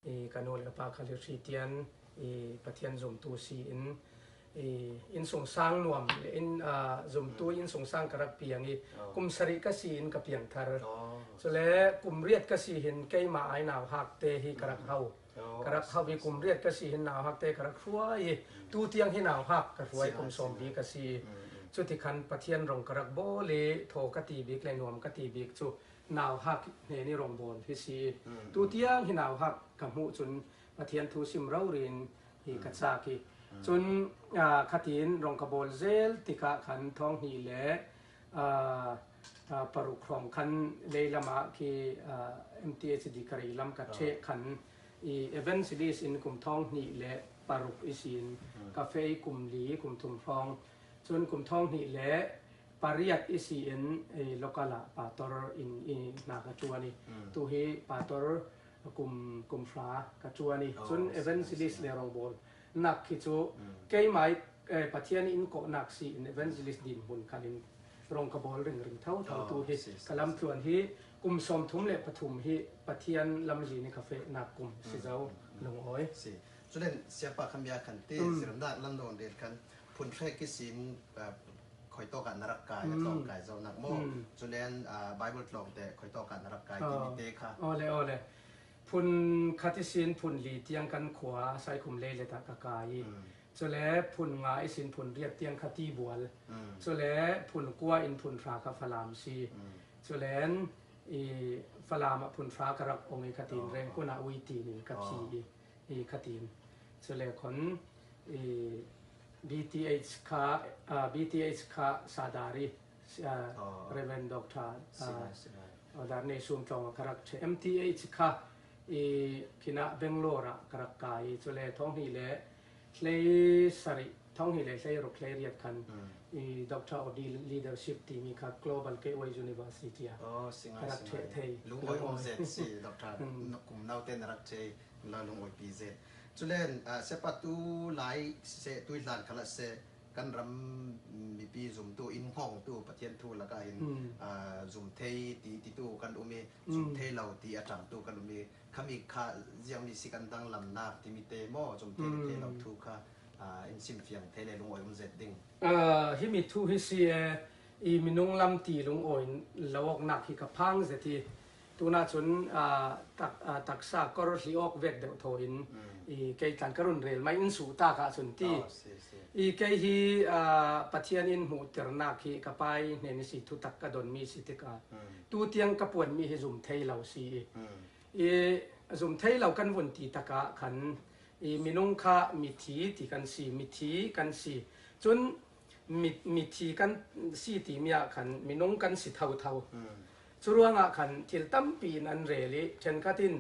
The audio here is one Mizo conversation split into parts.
I ka nu le ka pa kha Christian i Pathian zumtu si in i innsung sang nuam le in zumtu innsung sang ka rak piang i kum sarih ka si in ka piang thar. Cule kum riat ka si hin keimah ai nau hak te hi ka rak hau. Ka rak hau i kum riat ka si hin nau hak te ka rak hruai i tu tiang hi nau hak ka hruai kum sawm bi ka si. Cuti khan Pathian rong ka rak bawl i thaw ka ti bik le nuam ka ti bik cu nauhak hnen i rawngbawl hi si. Tutiang hi nauhak ka hmuh cun Pathian thu sim rorin hi ka cak i cun khatin rong ka bawl zel tikah khan thong hnih le paruk hrawng khan leilam ah khi MTHD karei lam ka ṭheh khan i evangelist in kum thong hnih le paruk i sin ka fei kum li kum thum hrawng cun kum thong hnih le pariat i si in local ah pastor in i hna ka ṭuan i tu hi pastor kum kum hra ka ṭuan i cun evangelist le rawngbawl nak khi cu keimah Pathian in kawhnak si in evangelist dinhmun khan in rong ka bawl ring ring tho tho tu hi ka lamtluan hi kum 33 hi Pathian lamzi ni ka fe nak kum si zo lungawi si culen siapa khan bia khan te siramnak lam non rel khan phun hre ki sin khoi tawk ah na rak kai a tlawng kai zo nak maw culen Bible tlawng te khoi tawk ah na rak kai timi te kha ole ole phun khat isin phun li tiang kan khua saikhum le le ta ka kai i cule phun nga isin phun riat tiang kha ti bual cule phun kua in phun hra kha falam si culen i falam ah phun hra ka rak ong i khatin rengkun ah ui tin in ka phi i i khatin cule khon i BTH kha BTH kha Sadari Reverend Dr. Darne Sum Tlong ka rak ṭhe. MTH kha i khinah Bangalore ah ka rak kai i cule thonghnih le hlei sarih thonghnih le hlei ruk hlei riat khan i Doctor of Leadership timi kha Global Gateway University ah ka rak ṭheh thei. Lungawi um zet si Dr. Kum naute na rak ṭhe la lungawi pi zet. Culen sepatu lai siseh tuihlan kha la seh kan ram mipi zumtu in hngawngtu Pathian thu lakah hin zum thei ti titu kan um i zum thei lo ti a ṭangtu kan um i khami kha ziangmi si kan danglamnak timi te maw zum thei le thei lo thu kha in simfiang thei le lungawi um zet ding. Hi mi thu hi si i minung lam ti lungawi lo awknak hi ka phang zet i Tunah cun taksa kor hli awk vek deuh thaw in i kei tlan ka run rel mai in su tak ahcun ti i kei hi Pathian in hmuhternak hi ka pai hnen i si thutak ka donmi si tikah tu tiang ka puanmi hi zum thei lo si i i zum thei lo kan vun ti takah khan i minung kha mithi ti kan si mithi kan si cun mithi kan si timi ah khan minung kan si thotho Cu ruangah khan thil tampi in an rel i ṭhenkhat in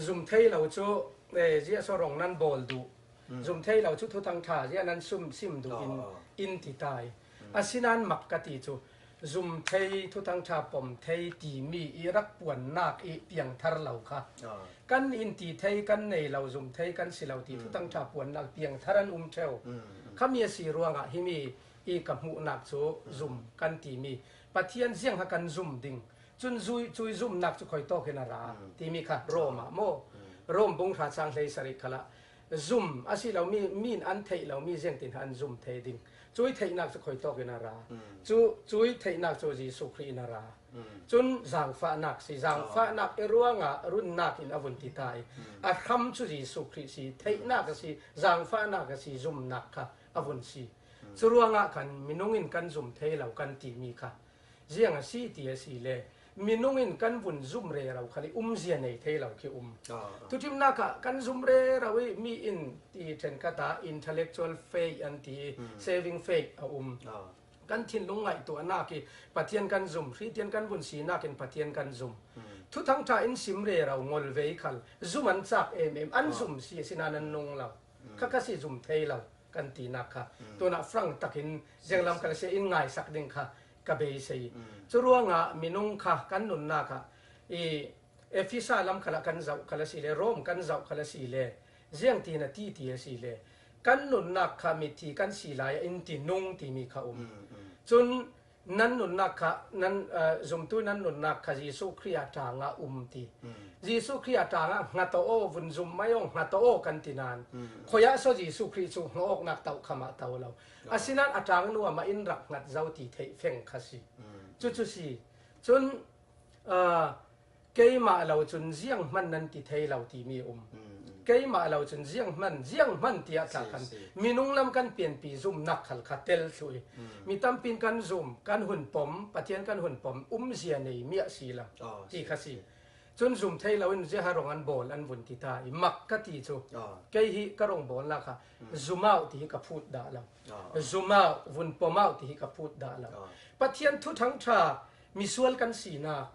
zumthei lo cu ziah rong nan bawl duh zumthei lo cu thuthang ṭha ziah nan sum sim duh in in ti tai. Asinain mak ka ti cu zumthei thuthang ṭha pomthei timi i rak puannak i piangthar lo kha kan in ti thei kan nei lo zumthei kan si lo ti thuthang ṭha puannak piangthar an um ṭheo. Khami a si ruangah himi i ka hmuhnak cu zum kan timi Pathian ziang kha kan zum ding cun cui zumnak cu khoi tawk in a ra timi kha Rom ah maw Rom bung hra chang hlei sarih khala zum asi lo mi min an theih lo mi ziang tin an zum thei ding cui theihnak cu khoi tawk in a ra cu cui theihnak cu Jesuh Khrih in a ra cun zaangfahnak si zaangfahnak i ruangah runnak in a vun ti ta i a hram cu Jesuh Khrih si theihnak a si zaangfahnak a si zumnak kha a vun si Cu ruangah khan minung in kan zum thei lo kan timi kha ziang a si ti a si le minung in kan vun zum rero kha i umzia nei thei lo khi um. Tuṭimnak ah kan zum rero i mi in ti ṭhenkhat ah intellectual faith an ti i saving faith a um. Kan thinlung ngaihtuahnak i Pathian kan zum, Hristian kan vun sinak in Pathian kan zum. Thuthang ṭha in sim rero ngol ve khal zum an cak em em an zum si asinain an nung lo. Khakha si zum thei lo. Kan tinak kha tunah frank takin zenglam kal se in ngai sak ding kha ka beisei. Cu ruangah minung kha kan nunnak ah i Efesa lam khala kan zoh khala si le Rom kan zoh khala si le ziang ti na ti ti a si le kan nunnak kha mithi kan si lai in ti nung timi kha um. Cun. Nan nunnak kha nan zumtu nan nunnak kha Jesuh Khrih ah ṭang ah um ti. Jesuh Khrih ah ṭang ah hngat aw vun zum mai aw hngat aw kan ti nain khoi ah so Jesuh Khrih cu hnawknak to kham ah to lo. Asinain a ṭang nu ah in rak hngat zau ti theih feng kha si. Cucu si. Cun keimah lo cun ziang hman nan ti thei lo timi um. Keimah lo cun ziang hman ziang hman tiah tla khan minung lam kan pianpi zumnak khal kha tel thlu i mi tampin kan zum kan hun pom Pathian kan hun pom umzia nei miah si lo ti kha si. Cun zum thei lo in ziaha rong an bawl an vun ti ta i mak ka ti cu kei hi ka rong bawl na kha zumau ti hi ka phut dah lo. Zumau vun pomau ti hi ka phut dah lo. Pathian thu thang tha misual kan sinak,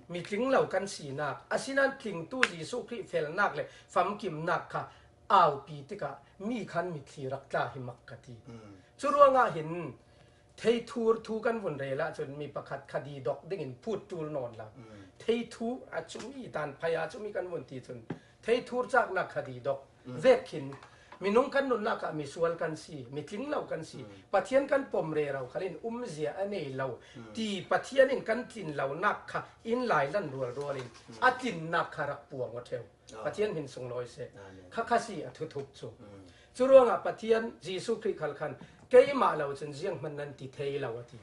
mitlinglo kan sinak, asinain tlingtu Jesuh Khrih felnak le famkimnak kha aupi tikah mi khan mitthli rak tla hi mak ka ti. Cu ruangah hin theithur thu kan vun rel ahcun mi pakhat kha di dok dingin phut ṭul nawn la. Theithu a cumi tan phai a cumi kan vun ti cun theithur caknak kha di dok vek khin minung kan nunnak ah misual kan si mitling lo kan si Pathian kan pom rero khalin umzia a nei lo ti Pathian in kan tlin lo nak kha in lai lan rual rual in a tlinnak kha rak puang o theu Pathian hin sunglawi se kha kha si a thuthup cu cu ruangah Pathian Jesuh Khrih khal khan keimah lo cun ziang hman nan ti thei lo ati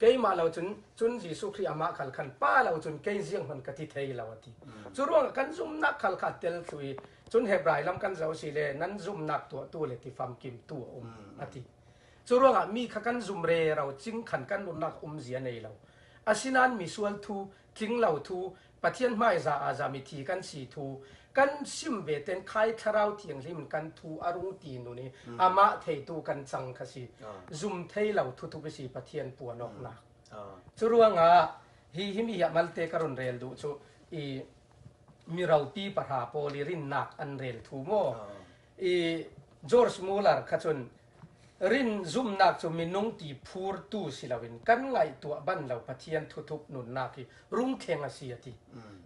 Keimah lo cun cun Jesuh Khrih amah khal khan pa lo cun kei ziang hmanh ka ti thei lo a ti. Cu ruangah kan zumhnak khal kha tel thlu i cun Hebrai lam kan zoh si le nan zumhnak tuahtu le ti famkimtu a um a ti. Cu ruangah mi kha kan zum rero cing khan kan nunnak umzia nei lo. Asinain misual thu, tling lo thu, Pathian hmaiza ah za mithi kan si thu kan sim ve ten khai thlarau thianghlim kan thu a rung ti nu ni amah theitu kan cang kha si zum thei lo thu thu si Pathian puan awk nak cu ruangah hi hi mi hi malte ka ron rel duh cu i miropi pahra pawl i rinnak an rel thu mo i George Muller kha cun Rin zumhnak cu minung ti phurtu si loin kan ngaihtuah ban lo Pathian thuthup nunnak hi rungthleng a si a ti.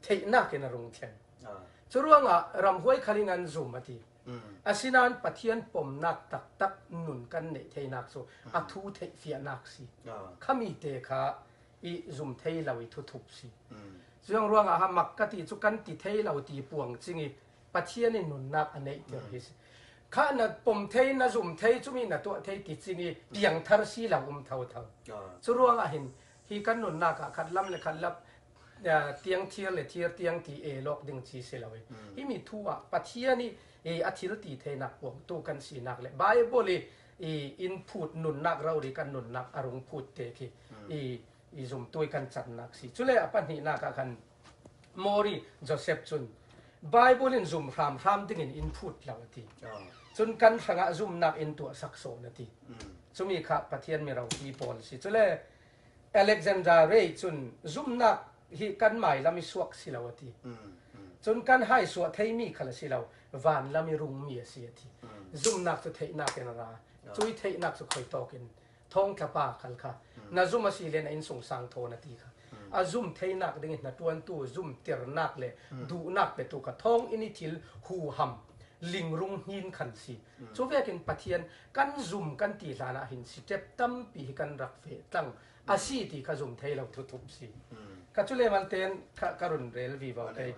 Theihnak in a rungthleng. Cu ruangah ramhuai khal in an zum a ti. Asinain Pathian pomnak taktak nun kan neih theinak cu a thu theihfiahnak si. Khami te kha i zum thei lo i thuthup si. Cuang ruangah ha mak ka ti cu kan ti thei lo ti puang ching i Pathian in nunnak a neihter hi si. Kha na pom thei na zum thei cumi na tuah thei ti ching i piangthar si lo um tho tho. Cu ruangah hin hi kan nunnak ah khat lam le khat lap tiang thir le thir tiang ti e lok ding chi si lo i hi mi thu ah Pathian i i a thil ti theinak puangtu kan sinak le Bible i i in phut nunnak rori kan nunnak a rung phut te khi i i zumtui kan cannak si cule a pahnihnak ah khan Mori Joseph cun Bible in zum hramhram dingin in phut lo a ti. Cun kan hrangah zumnak in tuah sak sawn a ti. Cumi kha Pathian mi ropi pawl si. Cule Alexander Ray cun zumnak hi kan mai lam i suak si lo a ti. Cun kan hai suah theimi khal a si lo, van lam i rungmi a si a ti. Zumnak cu theihnak in a ra. Cui theihnak cu khoi tawk in thongtla pa khal kha na zum a si le na innsung sang thawn a ti kha a zum theinak ding in na tuantu zum tirnak le duhnak petu kha thong in i thil huham lingrung hnin khan si cu vekin Pathian kan zum kan ti hlan ah hin step tampi hi kan rak fe tlang a si ti kha zum thei lo thu thup si ka chu le mal ten ka ka run rel vi vo kei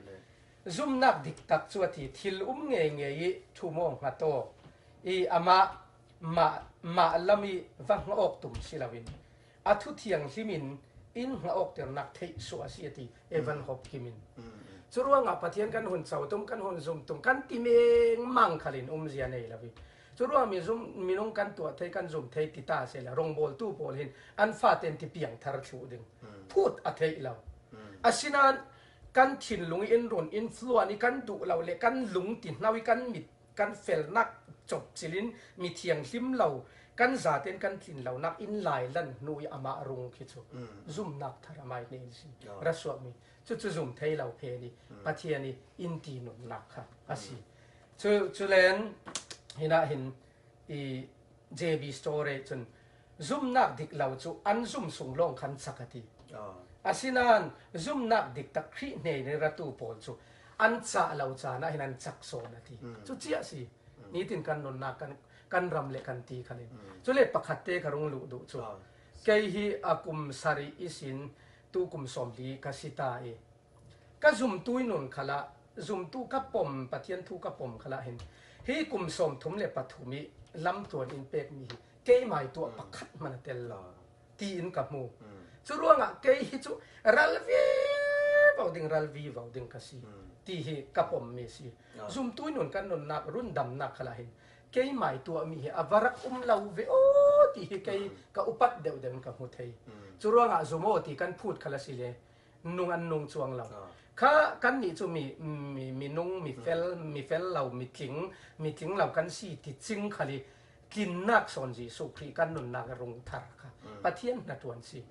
zumnak dik tak chu ati thil um nge nge i thu mo hnga to i ama mah mah lam i va hngah awk tum si loin a thu thianghlim in in hngah awk ternak theih suah a si a ti Evan Hopkim in. Cu ruangah Pathian kan hun co tum kan hun zum tum kan ti meng khal in umzia nei lo i cu ruang mi zum minung kan tuah thei kan zum thei ti ta se la rongbawltu pawl hin an faten ti piang thar thlu ding phut a theih lo asinain kan thinlung in run influan i kan duh lo le kan lung ti hno i kan mit kan felnak copcil in mi thianghlim lo kan zaten kan tlin lonak in lai lan hnu i amah rung khi cu zumnak thar amai ne si rasuak mi cu cu zum thei lo phe ni Pathian i in ti nunnak kha asi cu cu len hina hin i JB story cun zumnak dik lo cu an zum sung lawng khan sak ati asinain zumnak dik tak Khrih hne ni ratu pawl cu an cah lo caan ah hin an cak sawn a ti cu ciah si nitin kan nunnak kan kan ram le kan ti khalin cu le pakhat te ka rung luh duh cu. Kei hi a kum sarih isin tu kum 40 ka si ta i ka zumtu i nun khala zumtu ka pom Pathian thu ka pom khala hin hi kum 33 i lamtluan in pekmi hi keimai tuah pakhat hmanh a tel lo tiin ka hmu. Cu ruangah kei hi cu ral vivo ding ral vivo ding ka si ti hi ka pommi si. Zumtu nun kan nunnak rundamnak khala hin keimai tuahmi hi a va rak um lo ve o ti hi kei ka upat deuh deuh in ka hmu thei. Cu ruangah zumo ti kan phut khala si le nung an nung chuang lo. Kha kan nih cu mi mi minung mi fel mi fel lo mi tling mi tling lo kan si ti cing khali tlinnak sawn Jesuh Khrih kan nunnak rung thar kha Pathian hnaṭuan si.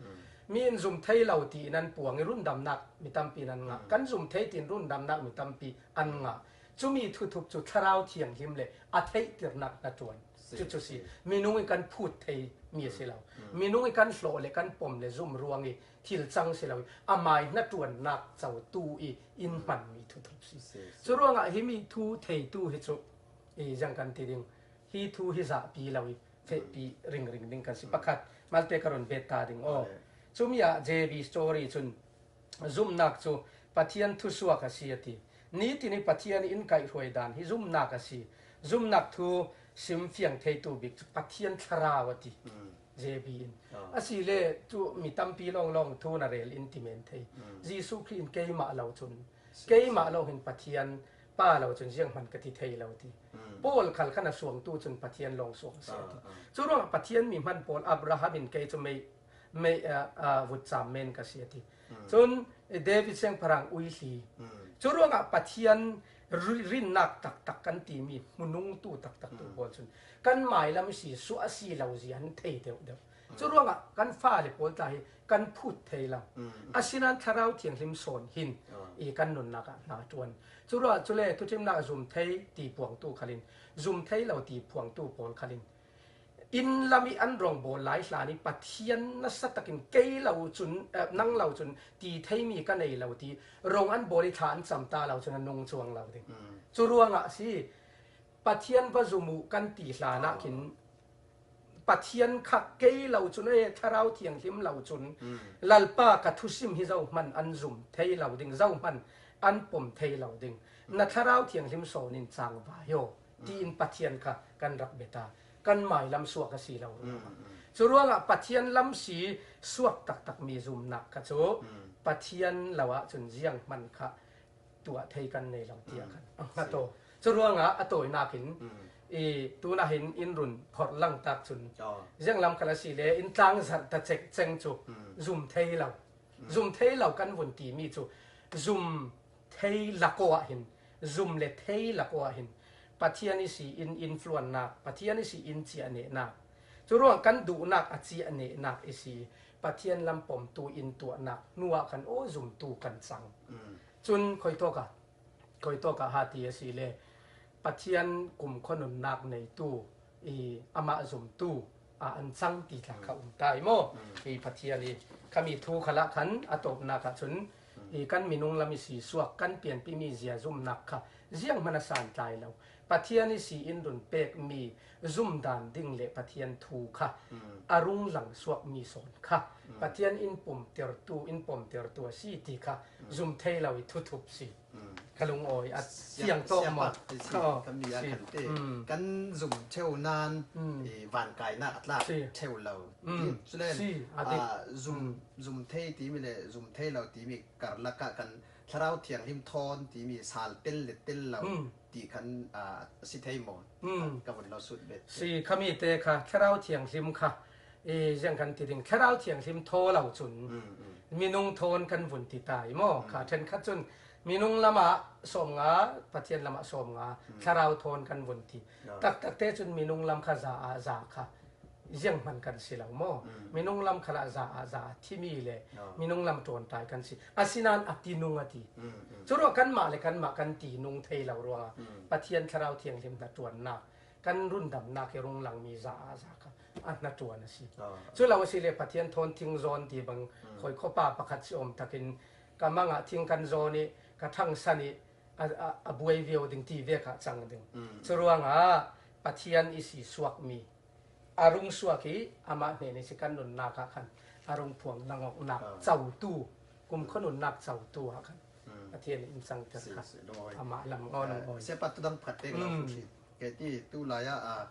Mi in zum thei lo ti in an puang i rundamnak mi tampi an ngah. Kan zum thei tin rundamnak mi tampi an ngah. Cumi thuthup cu Thlarau Thianghlim le a theihtirnak hnaṭuan. Cucu si. Minung i kan phut thei mi a si lo. Minung i kan hlawh le kan pom le zum ruang i thil cang si lo i amai hnaṭuannak cotu i in hmanmi thuthup si. Cu ruangah hi mi thu theitu hi cu i jang kan ti ding hi thu hi zahpi lo i fehpi ringring ding kan si. Pakhat malte ka ron bet ta ding aw. Cumi ah JB story cun zumnak cu Pathian thusuak a si a ti. Nitin i Pathian in kaihhruai dan hi zumnak a si. Zumnak thu sim fiang theitu bik cu Pathian thlarau a ti. JB in. Asi le cu mi tampi lawnglawng thu na rel in ti men thei. Jesuh Khrih in keimah lo cun keimah lo hin Pathian pa lo cun ziang hman ka ti thei lo ti. Paul khal khan a suangtu cun Pathian lawng suang si ti. Cu ruangah Pathian mi hman Paul Abraham in kei cu mei mei vutcam men ka si ti. Cun David siangpahrang uihli. Cu ruangah Pathian rinnak taktak kan timi hmunungtu taktak tu pawl cun kan mai lam si suah si lo zi an thei deuh deuh. Cu ruangah kan fale pawl tla hi kan phut thei lo. Asinain thlarau thianghlim sawn hin i kan nunnak ah hna ṭuan. Cu ruangah cule thuṭhimnak zum thei ti puangtu khalin zum thei lo ti phuangtu pawl khalin inn lam i an rong bawl lai hlan i Pathian nasa takin kei lo cun nang lo cun ti theimi ka nei lo ti rong an bawl i thla an cam ta lo cun a nung chuang lo ding. Cu ruangah si Pathian va zum u kan ti hlan ah khin Pathian kha kei lo cun e thlarau thianghlim lo cun Lalpa ka thusim hi zohhmanh an zum thei lo ding zohhmanh an pom thei lo ding na thlarau thianghlim sawn in cang vai aw tiin Pathian kha kan rak beta kan mai lam suak a si lo cu ruangah Pathian lam si suak taktak mi zumnak kha cu Pathian lo ah cun ziang hman kha tuah thei kan nei lo tiah kan a hngato cu ruangah a tawinak in i tuna hin in run phorh lang tak cun ziang lam kala si le in tlang zarh ta chek cheng cu zum thei lo zum thei lo kan vun ti mi cu zum thei lako ah hin zum le thei lako ah hin Pathian i si in influan nak Pathian i si in chia ne nak cu ruang kan duhnak a chia ne nak i si Pathian lam pomtu in tuahnak hnu ah kan aw zumtu kan cang Cun khoi tawk ah ha ti a si le Pathian kumkhua nunnak neitu i amah zumtu ah an cang ti tla kha um ta i maw i Pathian i khami thu khala khan a tawpnak ah cun i kan minung lam i si suak kan pianpimi zia zumnak kha ziang hmanh a santlai lo Pathian i si in run pekmi zumdan ding le Pathian thu kha a rung lang suakmi sawn kha Pathian in pumtertu in pomtertu a si ti kha zum thei lo i thuthup si ka lung awi a fiang tawk maw kan mi ah kan te kan zum theu nan van kai nak atlak theu lo culen zum zum thei ti mi le zum thei lo ti mi karlak ah kan thlarau thianghlim thawn ti mi sal tel le tel lo ti khan si thei maw ka vun lo sut bet si khami te kha thlarau thianghlim kha i ziang kan ti ding thlarau thianghlim thaw lo cun minung thawn kan vun ti ta i maw kha then khat cun minung lam ah 50 Pathian lam ah 50 thlarau thawn kan vun ti taktak te cun minung lam kha za ah za kha ziang hman kan si lo maw minung lam khala za ah za thimi le minung lam ṭawn tai kan si asinain a ti nung a ti cu ruah kanmah le kanmah kan ti nung thei lo ruangah Pathian thlarau thianghlim hna ṭuannak kan rundamnak i rung langmi za ah za kha a hnaṭuan a si. Cu lo a si le Pathian thawn thing zawn ti bang khoi khuapa pakhat si om takin ka mang ah thing kan zawn i ka ṭhang san i a buai vio ding ti ve kha cang ding. Cu ruangah Pathian i si suakmi. A rung suak i amah hnen i si kan nunnak ah khan a rung phuang langawknak cotu kumkhua nunnak cotu ah khan Pathian in cangter kha amah lam aw. Sepa tu dang phat te lo thi ke ti tu lai ah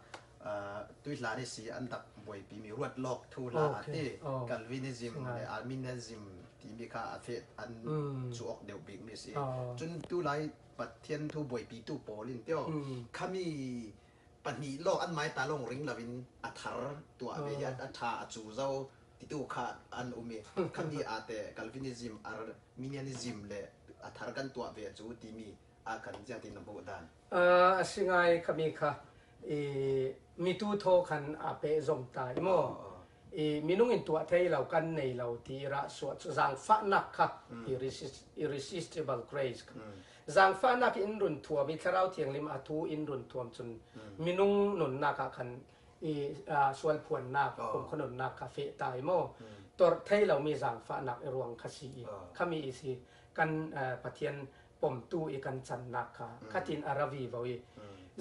tui hla ni si an dak buaipi mi ruat lok thu hla ti Calvinism le Arminianism timi kha a fe an chu ok deuh bik mi si. Cun tu lai Pathian thu buaipi tu pawl in tio khami pahnih lawng an mai ta lawng ring loin a thar tuah ve hi a tha a cu zo titu kha an um i khami a te Calvinism, Arminianism le a thar kan tuah ve cu timi a kan ziang tin na hmuh dan? A si ngai. Khami kha i mitu thaw khan a pe zong ta i maw i minung in tuah thei lo kan nei lo ti ra suah cu zaangfahnak kha, irresistible grace kha, zaangfahnak in run thuam i Thlarau Thianghlim a thu in run thuam cun minung nunnak ah khan i sual phuannak, kumkhua nunnak kha feh ta i maw tor thei lomi zaangfahnak i ruang kha si i khami i si kan Pathian pomtu i kan cannak kha khatin a ravi vo i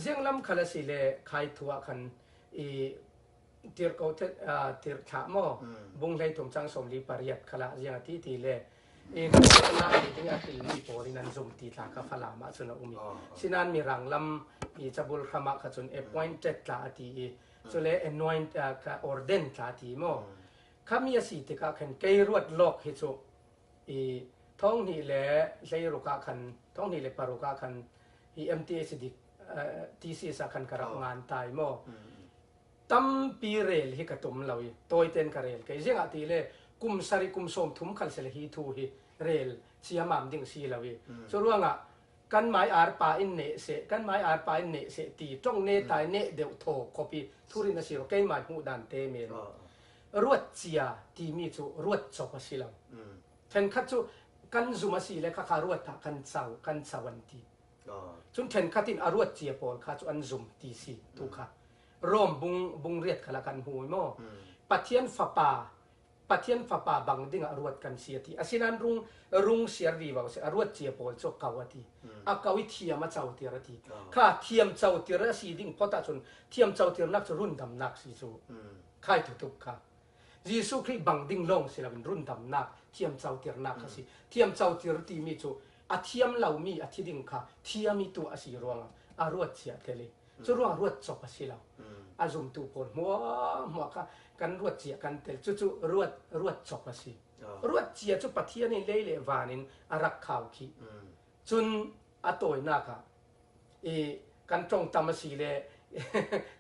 zianglam khal a si le khai thu ah khan i tir ko tir thlah maw bung hlei thum chang 48 khala ziang a ti ti le i na ding a mi pawl in an zum ti tla kha Falam ah cun a um i sinan mirang lam i cabul hram ah kha cun appointed tla a ti i cule anoint ka ordain tla ti maw khami a si tikah khan kei ruat lok hi cu i thong hnih le hleiruk ah khan, thong hnih le paruk ah khan hi MTS dik TCS ah khan ka rak ngan tai maw tampi rel hi ka tum lo i tawiten ka rel kei zingah ti le kum sari kum sawm thum khal sele hi thu hi rel chiamam ding si lo i cu ruangah kan mai ar pa in ne se kan mai ar pa in ne se ti tong ne tai ne deuh tho khopi thurin a si ro keimah hmuh dan te men ruat cia timi cu ruat cop a si lo. Thenkhat cu kan zum a si le khakha ruat ah kan co kan co an ti. Cun thenkhat in a ruat cia pawl kha cu an zum ti si tu kha Rom bung bung riat khala kan hmu maw Pathian fapa Pathian fapa bang ding ah ruat kan si a ti. Asinain rung rung siar vi vau si a ruat cia pawl cu kau a ti. A kau i thiam a co tir a ti. Kha thiam co tir a si ding phot ahcun thiam co tirnak cu rundamnak si cu. Khai tutup kha. Jesuh Khrih bang ding lawng si loin rundamnak thiam co tirnak kha si. Thiam co tir timi cu a thiam lomi a thi ding kha thiam i tuah a si ruangah a ruat chia tel i cu ruang ruat cop a si lo. A zumtu pawl hmuahhmuah kha kan ruat cia kan tel cucu ruat ruat cop a si. Ruat cia cu Pathian in lei le van in a rak khau khi. Cun a tawinak ah i kan tong tam a si le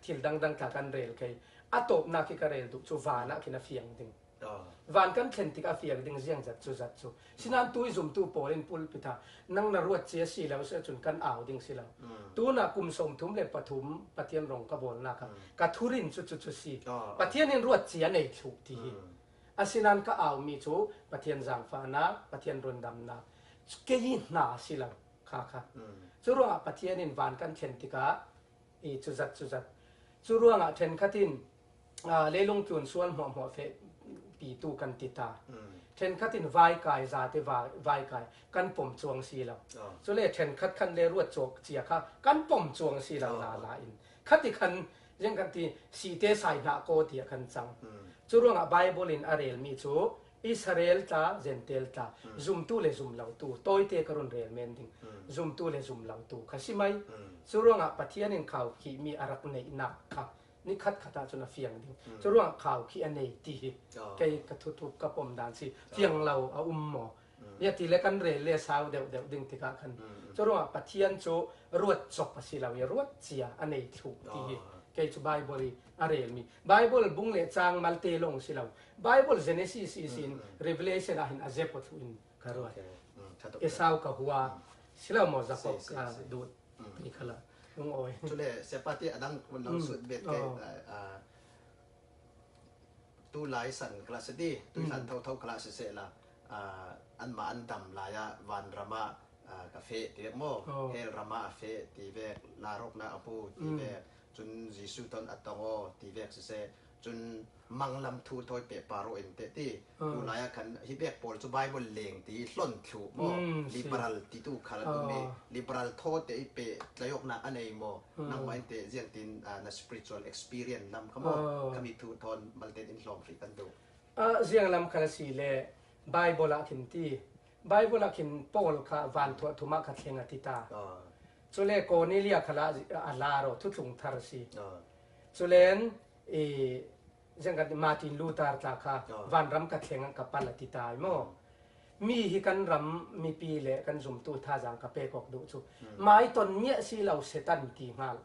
thil dangdang tla kan rel kei a tawpnak hi ka rel duh cu van ah khin a fiang ding. Van kan thlen tik a fiang ding ziang zat cu zat cu. Sinan tu i zumtu pawl in pulpit ah nang na ruat cia si lo si cun kan au ding si lo. Tuna kum 33 Pathian rong ka bawlnak ah ka thurin cu cu cu si. Pathian in ruat cia nei thlu ti hi. Asinan ka au mi cu Pathian zaangfahnak, Pathian rundamnak kei hna si lo kha kha. Cu ruangah Pathian in van kan thlen tikah i cu zat cu zat. Cu ruangah ṭhenkhat in leilung tlun sual hmuahhmuah fe pitu kan ti ta. Ṭhenkhat in vai kai zate vai kai kan pom cuang si lo. Cule ṭhenkhat khan le ruat cawk cia kha kan pom cuang si lo la la in. Khati khan zing kan ti si te sai hna ko ti kan cang. Cu ruangah Bible in a relmi cu Israel tla Gentel tla zumtu le zumlotu tawite ka run rel men ding zumtu le zumlotu kha si mai. Cu ruangah Pathian in khau khihmi a rak neihnak kha ni khat khat ah cun a fiang ding. Cu ruangah khau khi a nei ti hi kei ka thutup ka pom dan si fiang lo a um maw ya ti le kan rel le sau deuh deuh ding tikah khan cu ruangah Pathian cu ruat cop a si lo i ruat cia a nei thlu ti hi kei cu Bible i a relmi Bible bung le cang malte long si lo Bible Genesis is in Revelation ah hin a zep thlu in ka ruat. Esau ka hua silo maw Jacob ka duh ti khala lung oi. Cule sepati adang kun lo sut bet ke tu lai san class di tu hlan tho tho class se la an ma an dam lai ah van rama ka fe ti mo hel rama a fe ti vek la rok na apu ti vek cun Jesuh ton atongo ti vek si se. Cun manglam thu thawi pe paro in te ti tu lai ah khan hi bek pawl cu Bible leng ti hlon thlu mo liberal ti tu khal an um i liberal thaw te i pe tlayok nak anei mo nangmah in te ziang tin na spiritual experience lam kha mo khami thu thon malten in hlawm hri kan du. Ziang lam khal si le Bible ah khin ti Bible ah khin Paul kha van thuah thum ah kha thleng a ti ta. Cule Cornelia khala a la ro thutlung thar si. Culen i zengkat Martin Luther tla kha vanram ka thleng ka pal a ti ta ai maw. Mi hi kan ram mipi le kan zumtu thazaang ka pek awk duh cu mai ton miah si lo setan ti hngal.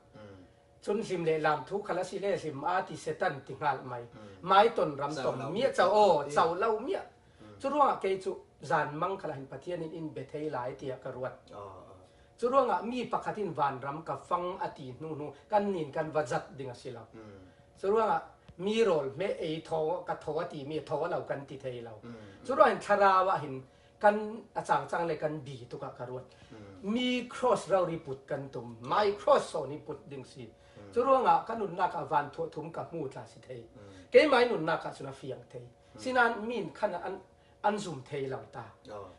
Cun hlim le lam thu khal a si le hlim a ti setan ti hngal mai. Mai ton ram tom miah cho o cho lo miah. Cu ruangah kei cu zan mang khala hin Pathian in in bethei lai tiah ka ruat. Cu ruangah mi pakhat in vanram ka fang a ti hnu hnu kan nin kan va zat ding a si lo. Cu ruangah mi rawl hme ei thaw ka thaw a ti mi thaw lo kan ti thei lo. Cu ruangah thlarau ah hin kan a changchang le kan bi tuk ah ka ruat. Mi cross rori put kan tum. My cross so ni put ding si. Cu ruangah ka nunnak ah van thuah thum ka hmu tla si thei. Keimah nunnak ah cun a fiang thei. Sinan min khan an an zum thei lo ta.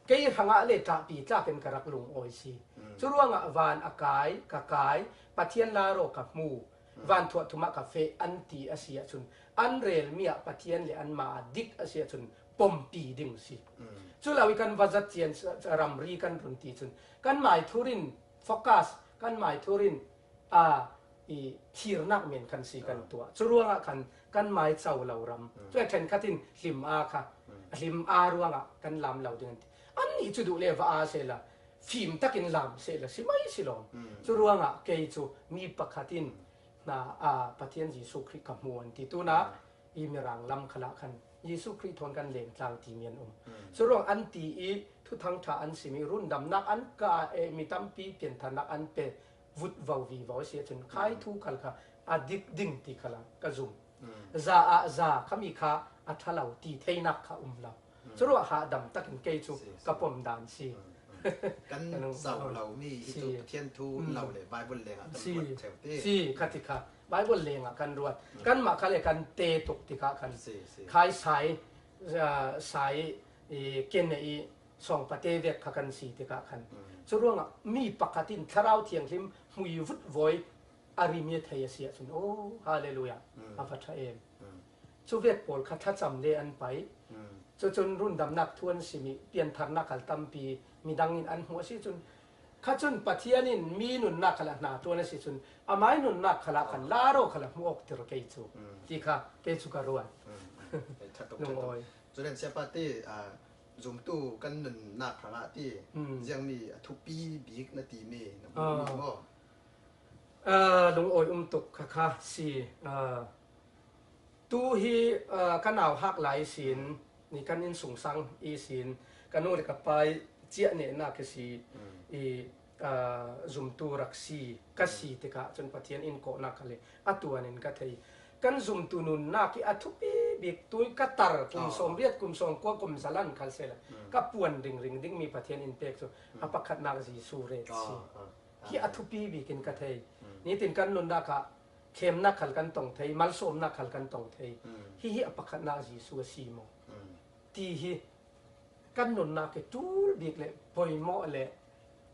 Kei hrangah le ṭahpi tlak in ka rak lungawi si. Cu ruangah van a kai, ka kai, Pathian laro ka hmu, van thuah thum ah ka feh an ti a si ahcun an relmi ah Pathian le anmah ah dik a si ahcun pompi ding si. Cu lo i kan va zat cian ramri kan run ti cun kan mai thurin focus kan mai thurin a i thirnak men kan si kan tuah. Cu ruangah khan kan mai co lo ram. Cu ṭhenkhat in hlim a kha hlim a ruangah kan lam lo ding an ti. An nih cu duh le va a se la fim takin lam se la si mai si lawm. Cu ruangah kei cu mi pakhat in na a Pathian Jesuh Khrih ka hmu an ti. Tuna i mirang lam khala khan Jesuh Khrih thawn kan leng tlang timi an um. Cu ruang an ti i thuthang ṭha an simi rundamnak an ka e mi tampi piantharnak an pe vut vo vi vo si ahcun khai thu khal kha a dik ding ti kha la ka zum. Za ah za khami kha a ṭhalo ti theinak kha um lo. Cu ruah ha dam takin kei cu ka pom dan si. Kan zau lo mi hi cu Pathian thu lo le Bible leng ah kan ruat theu te. Si kha ti kha Bible leng ah kan ruat. Kan mah kha le kan te tuk tikah khan khai sai sai ken i song pate vek kha kan si tikah khan cu ruangah mi pakhat in thlarau thianghlim hmui vut voi a rimi thei a si ahcun oh hallelujah a va tha em. Cu vek pawl kha thlacam le an pai. Cucun rundamnak thu an simi piantharnak hal tampi midang in an hmuh a si cun kha cun Pathian in mi nunnak khala hna tuan a si cun amai nunnak khala khan laro khala hmuh awk tir kei cu ti kha kei cu ka ruat. Lungawi. Culen siapa te zumtu kan nunnak hrangah ti ziangmi a thupi bik na ti mi na hmu mi maw? Lungawi um tuk kha kha si. Tu hi ka nau hak lai sin ni kan inn sungsang i sin ka nu le ka pa ciah nehnak hi si i zumtu rak si ka si tikah cun Pathian in kawhnak kha le a tuan in ka thei. Kan zumtu nunnak hi a thupi bik tu ka tar kum 80 kum 90 kum zalan khal sela ka puan ring ring dingmi Pathian in pek cu a pakhatnak Jesuh re si hi a thupi bik in ka thei. Nitin kan nunnak ah thlemnak khal kan tong thei, malsawmnak khal kan tong thei. Hihi a pakhatnak Jesuh a si maw ti hi kan nunnak hi ṭul bik le poimawh le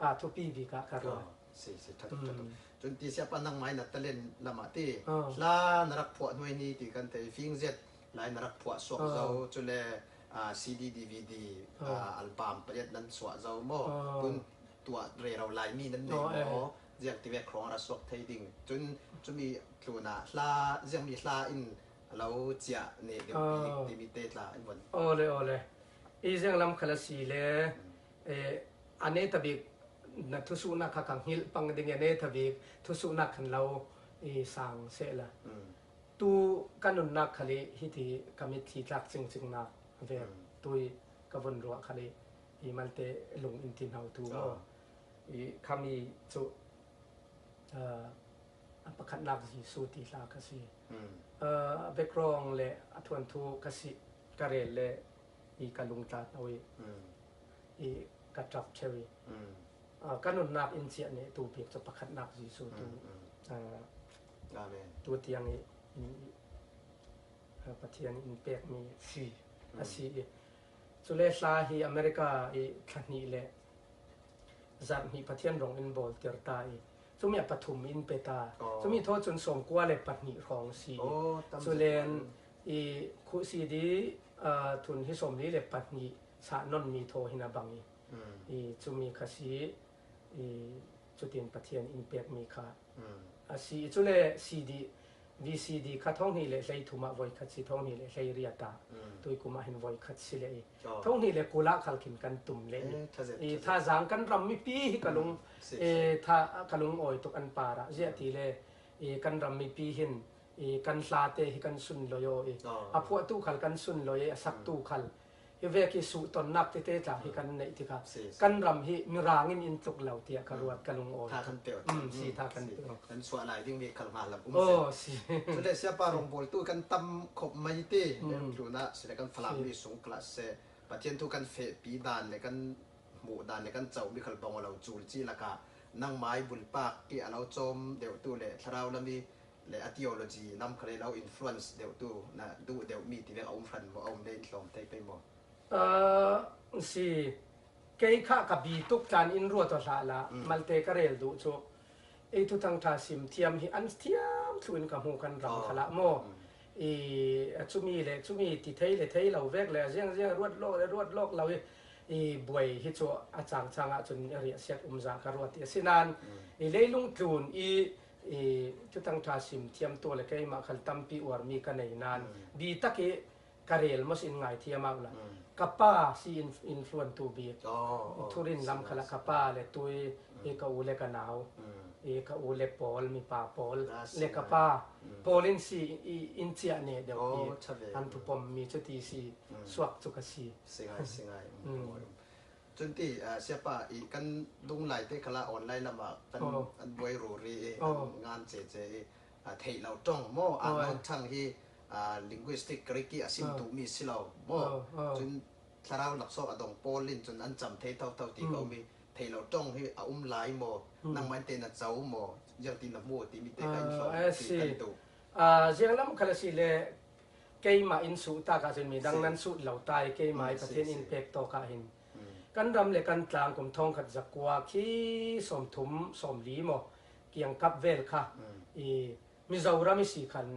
a thupi bik ah ka ruat. Si si thatuk thatuk. Cun ti siapa nang mai na talen lama ti hla na rak phuah hnuai ni ti kan thei fing zet lai na rak phuah suak zo cule CD DVD album pariat nan suah zo mo tun tuah re ro lai mi nan nei mo ziang ti vek hrawng ra suak thei ding cun cumi tlun ah hla ziang mi hla in lo chia ne deuh bik timi te tla in von. Ole ole i ziang lam khala si le ane tabik na thusu na kha kang hil pang ding ane thabik thusu na khan lo i sang se la tu kanun nak khali hi ti kamit thi tlak ching ching nak ve tui ka von ruwa khali i malte lung in tin hau tu mo i khami cu a pakhatnak Jesuh ti hla ka si. Background le a thuanthu ka si ka rel le i ka lungtla no i i ka ṭap ṭheu i ka nunnak in chiah ne tu bik cu pakhatnak Jesuh tu tu tiang i. Pathian in pekmi si a si i cule hla hi America i thla hnih le zarh hnih Pathian rong in bawl tir ta i cumi a pathum in pe ta. Cumi thaw cun 92 hrawng si. Culen i khuh CD thun hi 42 sah non mi thaw hin a bang i i cumi kha si i cutin Pathian in pekmi kha a si. Cule CD VCD kha 2013 ah voikhat si, 2018 ah tuikum ah hin voikhat si le i 2020 ah khal khin kan tum le i thazaang kan ram mipi hi ka lung tha ka lung awi tuk an par ah ziah ti le i kan ram mipi hin i kan hla te hi kan sun loi o i a phuahtu khal kan sun loi i a saktu khal hi vek hi su tonnak tete tla hi kan neih tikah kan ram hi mirang in in tluk lo tiah ka ruat, ka lung awi. Tha kan pe. Si, tha kan pe. Kan suah lai ding mi khal nga lam um. Oh, si. Cule siapa rong bol tu kan tam khop mai te tluna sile kan falam mi sung kla se Pathian tu kan fe pi dan le kan mu dan le kan chau mi khal bong lo chul chi laka nang mai bulpak ki alo chom deuh tu le thlarau lami le a theology lam khare lo influence deuh tu na duh deuh mi ti vek a um hran mo a um le in hlawm thei pe mo? Si, kei kha ka bi tuk tlan in ruat hlah la malte ka rel duh cu ei thu thang tha sim thiam hi an thiam thlu in ka hmu kan ram khala mo i chumi le chumi ti thei le thei lo vek le ziang ziang ruat lok le ruat lok lo i i buai hi chu a chang chang ah cun ria siat um za ka ruat ti asinan i leilung tlun i i tutang ṭha sim thiam tu le keimah khal tampi uarmi ka nei nain bi tak i ka rel mos in ngai thiam au la ka pa si in influence tu bik thurin lam khala ka pa le tui i ka u le ka nau i ka u le pawl mi pa pawl le ka pa pawl in si in chia ne deuh i an thu pom mi chu ti si suak chu ka si. Singai singai. Cun ti siapa i kan dung lai te khala online lam ah kan an buai ru ri i an ngan che che i theih lo tong mo an non thang hi linguistic Greek i a sim tu mi si lo mo cun thlarau laksawng a dong pawl in cun an cam thei tho tho ti ko mi thei lo tong hi a um lai mo nang man te na cho mo yang ti na mu ti mi te kan hlong ti kan tu. Ziang lam khala si le keimah in suh tak ahcun mi dang nan sut lo tai keimah i Pathian in pek tawk ah hin kan ram le kan tlang kum thong khat zakua khi 30 40 maw kiang kap vel kha i Mizoram i si khan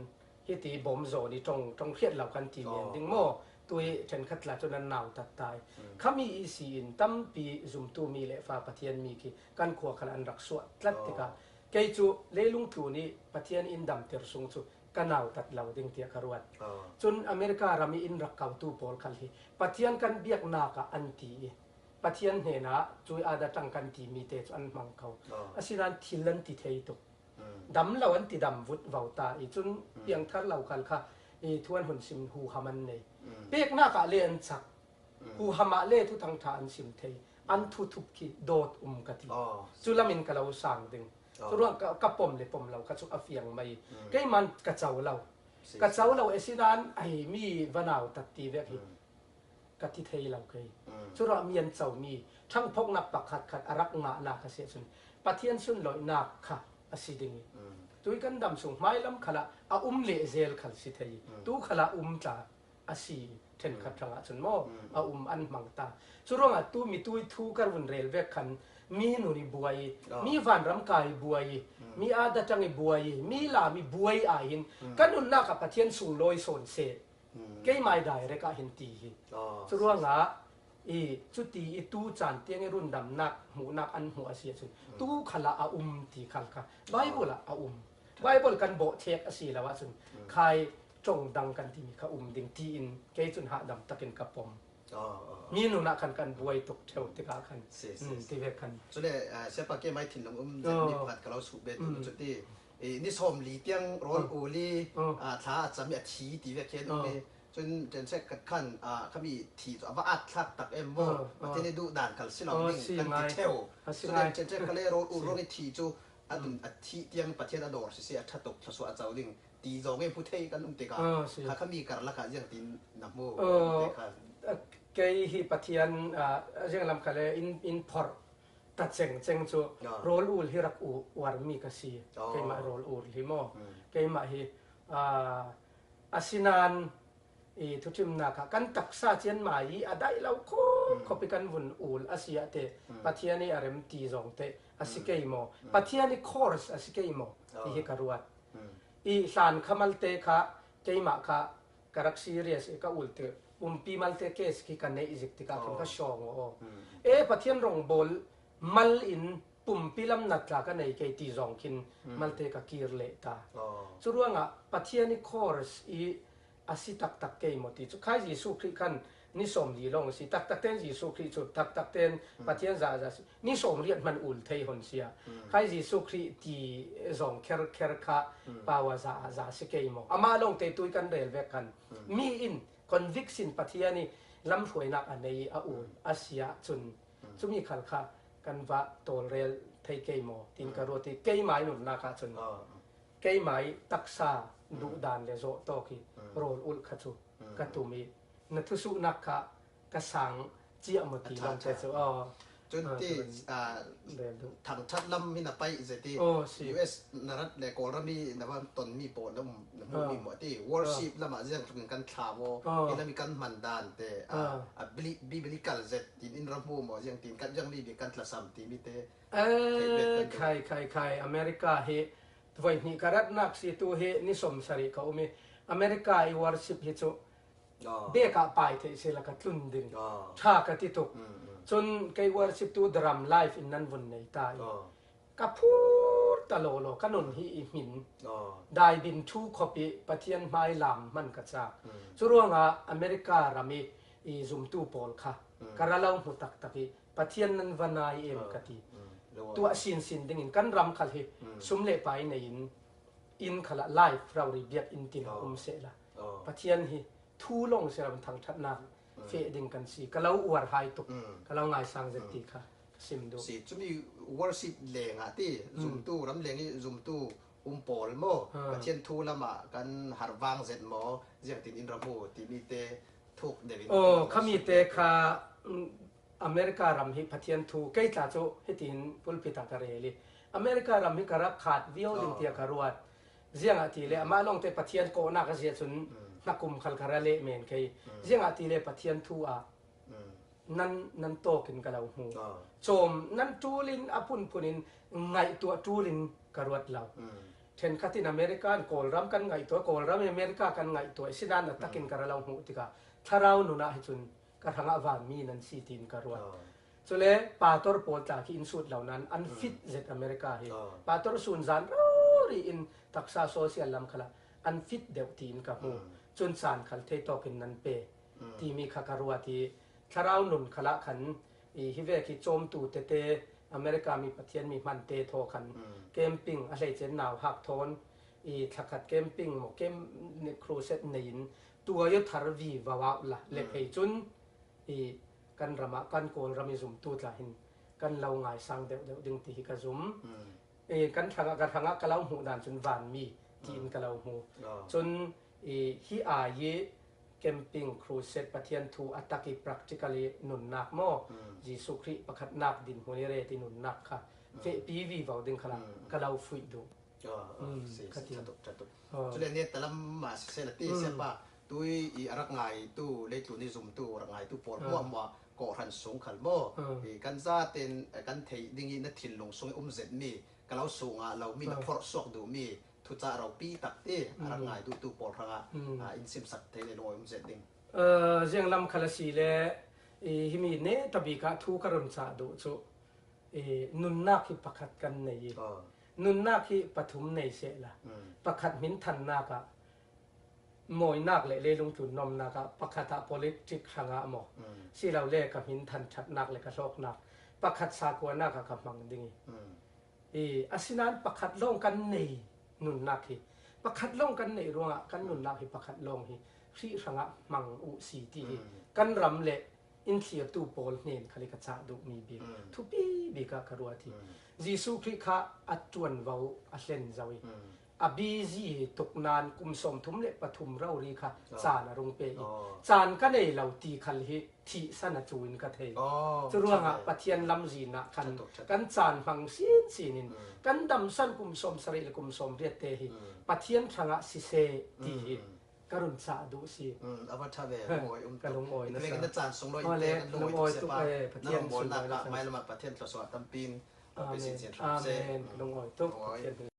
hiti bom zawn i tong tong hriat lo kan ti men ding maw tui then khat la cun an nau tat tai khami i si in tampi zumtu mi le fa Pathian mi khi kan khua khan an rak suah tlat tikah kei cu leilung tlu nih Pathian in damter sung cu ka nautat lo ding tiah ka ruat. Cun America ram i inn rak kautu pawl khal hi Pathian kan biaknak ah an ti i Pathian hnen ah cui ada tang kan timi te cu an hmang ko. Asinain thil an ti thei tuk. Dam lo an ti dam vut vo ta i cun piangthar lo khal kha i thuan hun sim hu ham an nei. Peknak ah le an chak. Huham ah le thu thang tha an sim thei. An thu thup khi dawt um ka ti. Cu lam in ka lo sang ding. Curuang ka pom le pom lo kha cu a fiang mei. Keiman ka co lo. Ka co lo asinain ai mi vanau tat ti vek hi ka ti thei lo kei. Curuang mi an co mi ṭhangphoknak pakhat khat a rak ngahnak a si ahcun Pathian sunlawihnak kha a si ding i tui kan dam sung hmailam khal ah a um le zel khal si thei tu khal ah um tla a si ṭhenkhat hrangah cun maw a um an hmang ta. Cu ruangah tu mi tui thu kar vun rel vek khan mi nun i buai i mi vanram kai buai i mi ada tang i buai i mi la mi buai ah hin kan nunnak ah Pathian sunglawi sawn se keimai direct ah hin ti hi. Cu ruangah i cuti i tu caan tiang i rundamnak hmuhnak an hmuh a si ahcun tu khal ah a um ti khal kha Bible ah a um. Bible kan bawh thek a si lo ahcun khai ṭong dang kan timi kha um ding tiin kei cun hahdam takin ka pom. Mi nun ah khan kan buai tuk ṭheo tikah khan ti ve khan. Cule siapa ke mai thinlung um mi pakhat ka lo su be tu cu ti ni 40 tiang rawl uli thla a cam i a thi ti ve khen um i cun ṭensek kat khan khami thi cu a va at thlak tak em mo pathian i duh dan kal si lo ning kan ti ṭheo cule ṭensek kale rawl ul ruang i thi cu a thi tiang Pathian a dawr siseh a ṭha tuk thluachuah a co ding ti zong i hmu thei kan um tikah kha kha mi karlak ah ziang tin na hmu te kha? Kei hi Pathian ziang lam kha le in in phorh ta cheng cheng cu rawl ul hi rak uar mi ka si. Keimah rawl ul hi maw keimah hi asinain. I thuṭhimnak ah kan taksa cian mai i a daih lo khop khop i kan vun ul a si ah teh Pathian i a rem ti zong teh a si kei maw? Pathian i course a si kei maw? Ti hi ka ruat. I hlan kha malte kha keimah kha ka rak serious i ka ul ti pumpi malte case khi ka neih zik tikah khin ka shawng aw. E Pathian rongbawl mal in pumpi lam nat tla ka nei kei ti zong khin malte ka kir leh ta. Cu ruangah Pathian i course i a si taktak kei maw ti cu khai Jesuh Khrih khan ni 40 lawng a si taktak ten Jesuh Khrih cu taktak ten Pathian za za si ni 80 hman ul thei hon sia khai Jesuh Khrih ti zong kher kher kha pawa za za si kei maw amah lawng te tui kan rel ve kan mi in conviction Pathian i lamhruainak a nei a ul a sia cun cumi khal kha kan va tawlrel thei kei maw tin ka ruat i keimah nunnak ah cun keimah i taksa duhdan le zawh tawk i rawl ulh kha cu ka tum i na thusuhnak kha ka sang ciah maw ti lawng te cu aw. Cun ti thangthat lam hi na pai zeti US na rat le Kawlram i na van tonmi pawl na um na hmuhmi maw ti worship lam ah ziang tluk in kan thla maw hi lam i kan hman dan te a biblical zet tin in ra hmu maw ziang tin kan ziang mi kan tlasam timi te. Khai khai khai America hi voihnih ka ratnak si tu hi ni 70 ka um i America i worship hi cu bek ah pai thei se la ka tlun ding tha ka ti tuk. Cun kei worship tu drum live in nan vun nei ta i ka phur ta lo lo ka nun hi i hmin dai bin thu khop i Pathian hmai lam hman ka chak. Cu ruangah America ram i i zumtu pawl kha ka ralo hmu taktak i Pathian nan va nai em ka ti. Tuah sin sin ding in kan ram khal hi sum le pai nei in in khala live rauri biak in tin um se la Pathian hi thu long se ram thang thatnak fe ding kan si ka lo uar hai tuk ka lo ngai sang zet ti kha sim du. Si chumi worship leng ah ti zumtu ram leng i zumtu um pawl mo Pathian thu lama kan harwang zet mo ziang tin in ramu ti mi te thuk devin. Oh khami te kha America ram hi Pathian thu kei tla cu hitin pulpit ah ka rel i America ram hi ka rak khat vio ding tiah ka ruat. Ziangah ti le amah lawng te Pathian kawhnak a zia cun hnakum khal ka ra leh men kei. Ziangah ti le Pathian thu ah nan nan tawk in ka lo hmu. Cawm nan ṭul in a phunphun in ngaihtuah ṭul in ka ruat lo. Ṭhenkhat in America in Kawlram kan ngaihtuah, Kawlram in America kan ngaihtuah sinain a takin ka ra lo hmuh tikah thlarau nun ah hi cun ka hrangah vanmi nan si tiin ka ruat. Cule pator pawl tla khi in sut lo nan an fit zet America hi. Pator sun zan rori in taksa social lam khala an fit deuh tiin ka hmu. Cun caan khal thei tawk in nan pe timi kha ka ruat i thlarau nun khala khan i hi ve khi cawmtu tete America mi Pathian mi hman te tho khan camping a hlei chen nau hak thon i thlakhat camping mo kem crusade nei in tuayo thar vi vawau la le phei cun i kan ram ah kan Kawl ram i zumtu tla hin kan lo ngai sang deuh deuh ding ti hi ka zum. E kan hrangah ka hrangah ka lo hmuh dan cun vanmi tiin ka lo hmu. Cun i hi ai i camping crusade Pathian thu atak i practically nunnak maw Jesuh Khrih pakhatnak din hmun i re ti nunnak kha fehpi vi vo ding khala ka lo fuih duh. Si si thatuk thatuk. Cule ne talam ma se la ti se pa tui i arak ngai tu leitlun i zumtu rak ngai tu pawl muah muah kawhhran sung khal maw i kan za ten kan thei ding i na thinlung sung i um zet mi ka lo sung ah lo mi na phorh suak duh mi thuca ropi tak ti arak ngai duh tu pawl hrangah in sim sak thei le lungoi um zet ding. Ziang lam khal a si le himi ne tabik ah thu ka run cha duh cu nunnak hi pakhat kan nei i nunnak hi pathum nei seh la pakhat min thannak ah mawinak le leilung tlun nomnak ah pakhat ah politic hrangah maw silole ka min than ṭhatnak le ka hlawknak pakhat sakuanak ah ka hmang ding i asinain pakhat lawng kan nei nunnak hi pakhat lawng kan neih ruangah kan nunnak hi pakhat lawng hi Khrih hrangah hmang u si ti hi kan ram le in thlirtu pawl hnen khali ka cah duhmi bik thupi bik ah ka ruat hi Jesuh Khrih kha a ṭuanvo a hlen zau i a busy tuk nain kum 33 rori kha caan a rung pe i caan ka nei lo ti khal hi thih san a cu in ka thei. Cu ruangah Pathian lamzin ah khan kan caan hmang sin sin in kan dam san kum 70 le kum 80 te hi Pathian hrangah siseh ti hi. Ka run cah duh si. A va tha ve lungawi um Ka lungawi na sa. Na caan sunglawi in te kan lungawi tuk e Pathian sunglawi na Pathian thluachuah tampin Amen. Amen. Lungawi tuk. Pathian.